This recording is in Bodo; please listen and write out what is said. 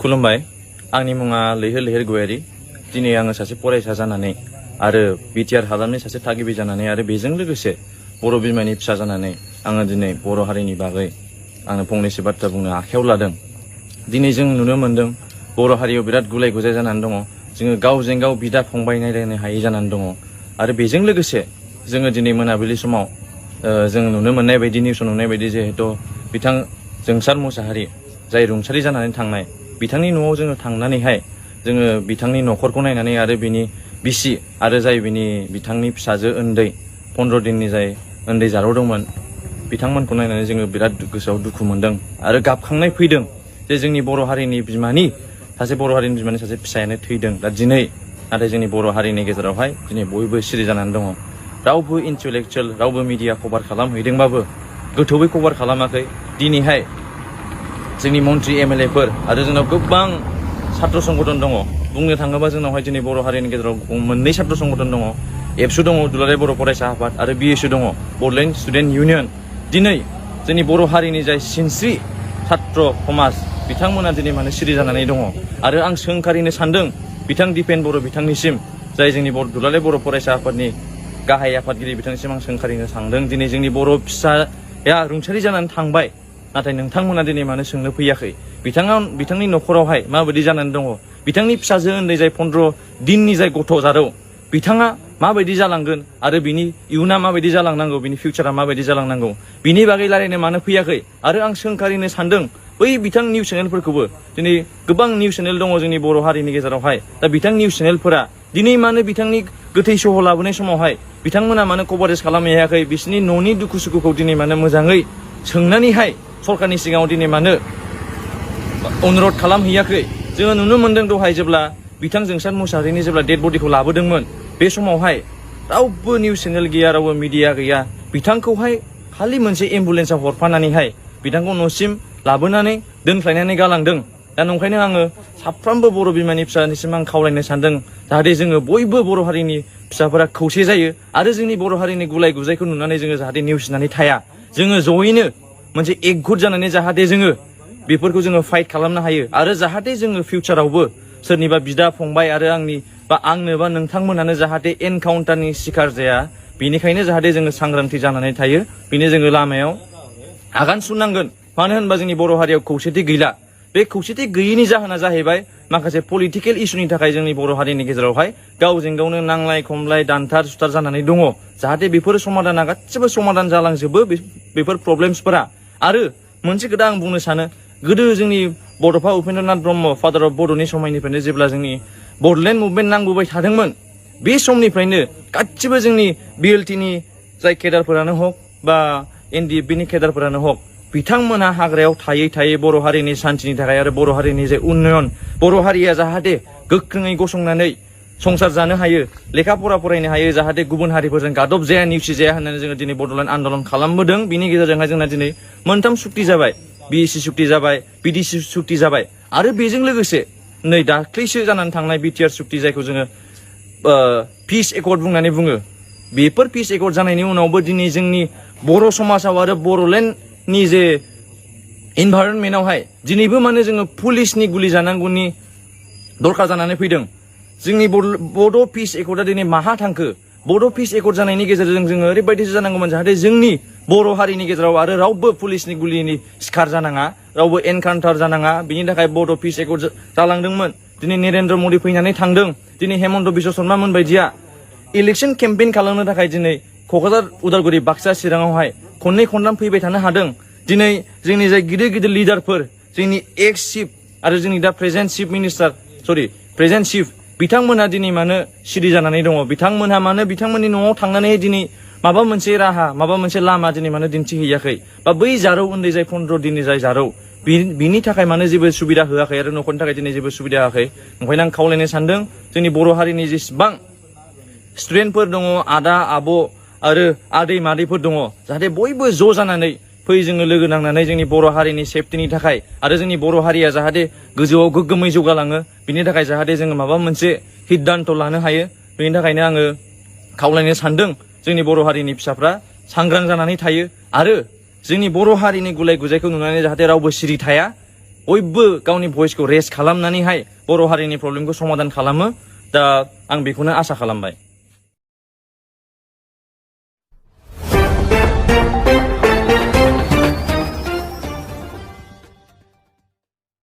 खुलुमबाय आंनि मुङा लैहोर लैहोर गयारी दिनै आङो सासे फरायसा जानानै आरो बिटिआर हालामनि सासे थागिबि जानानै आरो बेजों लोगोसे बर' बिमानि फिसा जानानै आङो दिनै बर' हारिनि बागै आङो फंनैसो बाथ्रा बुंनो आखायाव लादों। दिनै जों नुनो मोन्दों बर' हारियाव बिराद गुलाय गुजाय जानानै दङ। जोङो गावजों गाव बिदा फंबाय नायलायनो हायै जानानै दङ आरो बेजों लोगोसे जोङो दिनै मोनाबिलि समाव जों नुनो मोननाय बायदि निउसाव नुनाय बायदि जिहेतु बिथां जोंसार मुसाहारि जाय रुंसारि जानानै थांनाय बिथांनि न'आव जोङो थांनानैहाय जोङो बिथांनि न'खरखौ नायनानै आरो बिनि बिसि आरो जाय बिथांनि फिसाजो उन्दै 15 दिननि जाय उन्दै जारौदोंमोन बिथांमोनखौ नायनानै जोङो बिराद गोसोआव दुखु मोनदों आरो गाबखांनाय फैदों जे जोंनि बर' हारिनि बिमानि सासे फिसायानो थैदों। दा दिनै नाथाय जोंनि बर' हारिनि गेजेरावहाय दिनै बयबो सिरि जानानै दङ। रावबो इन्टेलेक्चुयेल रावबो मिडिया कभार खालामहैदोंबाबो गोथौयै कभार खालामाखै। दिनैहाय जोंनि मन्त्रि एमएलए फोर आरो जोंनाव गोबां छात्र संगठन दङ। बुंनो थाङोबा जोंनावहाय दिनै बर' हारिनि गेजेराव मोननै छात्र संगठन दङ। एबसु दङ दुलाराय बर' फरायसा आफाद आरो बिएसयु दङ बड'लेण्ड स्टुडेन्ट इउनियन। दिनै जोंनि बर' हारिनि जाय सिनस्रि छात्र समाज बिथांमोना दिनै मानो सिरि जानानै दङ आरो आं सोंखारिनो सानदों बिथां दिपेन बर' बिथांनिसिम जाय जोंनि दुलाराय बर' फरायसा आफादनि गाहाय आफादगिरि बिथांनिसिम आं सोंखारिनो सानदों दिनै जोंनि बर' फिसाया रुंसारि जानानै थांबाय नाथाय नोंथांमोना दिनै मानो सोंनो फैयाखै बिथांनि न'खरावहाय माबायदि जानानै दङ बिथांनि फिसाजो उन्दै जाय 15 दिननि जाय गथ' जारौ बिथाङा माबायदि जालांगोन आरो बिनि इयुना माबायदि जालांनांगौ बिनि फिउचारा माबायदि जालांनांगौ बिनि बागै रायलायनो मानो फैयाखै। आरो आं सोंखारिनो सानदों बै बिथां निउस चेनेलफोरखौबो दिनै गोबां निउस चेनेल दङ जोंनि बर' हारिनि गेजेरावहाय। दा बिथां निउस चेनेलफोरा दिनै मानो बिथांनि गोथै सह लाबोनाय समावहाय बिथांमोना मानो कभारेज खालामहैयाखै बिसोरनि न'नि दुखु सुखुखौ दिनै मानो मोजाङै सोंनानैहाय सरकारनि सिगाङाव दिनै मानो अनुरद खालामहैयाखै। जोङो नुनो मोन्दों दहाय जेब्ला बिथां जोंसार मुसाहारिनि जेब्ला डेड बडिखौ लाबोदोंमोन बे समावहाय रावबो निउस चेनेल गैया रावबो मिडिया गैया बिथांखौहाय खालि मोनसे एम्बुलेन्सआव हरफानानैहाय बिथांखौ न'सिम लाबोनानै दोनख्लायनानै गालांदों। दा नंखायनो आङो साफ्रोमबो बर' बिमानि फिसानिसिम आं खावलायनो सानदों जाहाथे जोङो बयबो बर' हारिनि फिसाफोरा खौसे जायो आरो जोंनि बर' हारिनि गुलाय गुजायखौ नुनानै जोङो जाहाथे नेवसिनानै थाया। जोङो जयैनो मोनसे एकजुट जानानै जाहाथे जोङो बेफोरखौ जोङो फाइट खालामनो हायो आरो जाहाथे जोङो फिउचारावबो सोरनिबा बिदा फंबाय आरो आंनो बा नोंथांमोनानो जाहाथे एनकाउन्टारनि शिकार जाया बेनिखायनो जाहाथे जोङो सांग्रांथि जानानै थायो बेनो जोङो लामायाव आगान सुरनांगोन। मानो होनबा जोंनि बर' हारियाव खौसेथि गैला। बे खौसेथि गैयैनि जाहोना जाहैबाय माखासे पलिटिकेल इस्युनि थाखाय जोंनि बर' हारिनि गेजेरावहाय गावजों गावनो नांलाय खमलाय दानथार सुथार जानानै दङ। जाहाथे बेफोर समाधाना गासिबो समाधान जालांजोबो बेफोर प्रब्लेम्सफोरा। आरो मोनसे खोथा आं बुंनो सानो गोदो जोंनि बड'फा उपेन्द्रनाथ ब्रह्म फादार अफ बड'नि समायनिफ्रायनो जेब्ला जोंनि बड'लेण्ड मुभमेन्ट नांबोबाय थादोंमोन बे समनिफ्रायनो गासिबो जोंनि बिएलटिनि जाय केडारफोरानो हक बा एनडिएफबिनि केडारफोरानो हक बिथांमोनहा हाग्रायाव थायै थायै बर' हारिनि सान्थिनि थाखाय आरो बर' हारिनि जे उन्नयन बर' हारिया जाहाथे गोख्रोङै गसंनानै संसार जानो हायो लेखा फरा फरायनो हायो जाहाथे गुबुन हारिफोरजों गादब जाया नेवसि जाया होननानै जोङो दिनै बड'लेण्ड आन्दलन खालामबोदों। बिनि गेजेरजोंहाय जोंना दिनै मोनथाम सुक्ति जाबाय बिएसि सुक्ति जाबाय बिडिसि सुक्ति जाबाय आरो बेजों लोगोसे नै दाख्लैसो जानानै थांनाय बिटिआर सुक्ति जायखौ जोङो पिस एकर्ड बुंनानै बुङो। बेफोर पिस एकर्ड जानायनि उनावबो दिनै जोंनि बर' समाजाव आरो बड'लेण्डनि जे इनभाइरनमेन्टआवहाय दिनैबो माने जोङो पुलिसनि गुलि जानांगौनि दरखार जानानै फैदों। जोंनि बड' पिस एकर्डआ दिनै माहा थांखो बड' पिस एकर्ड जानायनि गेजेरजों जोङो ओरैबायदिसो जानांगौमोन जाहाथे जोंनि बर' हारिनि गेजेराव आरो रावबो पुलिसनि गुलिनि शिकार जानाङा रावबो एनकाउन्टार जानाङा बिनि थाखाय बड' पिस एकर्ड जालांदोंमोन। दिनै नरेन्द्र मदि फैनानै थांदों। दिनै हेमन्त बिश्व शर्मा मोनबायदिया इलेक्सन केम्पेइन खालामनो थाखाय दिनै क'क्राझार उदालगुरि बाक्सा चिराङावहाय खननै खनथाम फैबाय थानो हादों। दिनै जोंनि जाय गिदिर गिदिर लिडारफोर जोंनि एक्स चिफ आरो जोंनि दा प्रेजेन्ट चिफ बिथांमोनहा दिनै मानो सिरि जानानै दङ बिथांमोनहा मानो बिथांमोननि न'आव थांनानै दिनै माबा मोनसे राहा माबा मोनसे लामा दिनै मानो दिन्थिहैयाखै बा बै जारौ उन्दै जाय 15 दिननि जाय जारौ बिनि थाखाय मानो जेबो सुबिदा होआखै आरो न'खरनि थाखाय दिनै जेबो सुबिदा होआखै। ओंखायनो आं खावलायनो सानदों जोंनि बर' हारिनि जेसेबां स्टुडेन्टफोर दङ आदा आब' आरो आदै मादैफोर दङ जाहाथे बयबो ज' जानानै फै जोङो लोगो नांनानै जोंनि बर' हारिनि सेफटिनि थाखाय आरो जोंनि बर' हारिया जाहाथे गोजौआव गोग्गोमै जौगालाङो बिनि थाखाय जाहाथे जोङो माबा मोनसे सिद्धान्त लानो हायो। बेनि थाखायनो आङो खावलायनो सानदों जोंनि बर' हारिनि फिसाफ्रा सांग्रां जानानै थायो आरो जोंनि बर' हारिनि गुलाय गुजायखौ नुनानै जाहाथे रावबो सिरि थाया बयबो गावनि भइसखौ रेस खालामनानैहाय बर' हारिनि प्रब्लेमखौ समाधान खालामो दा आं बेखौनो आसा खालामबाय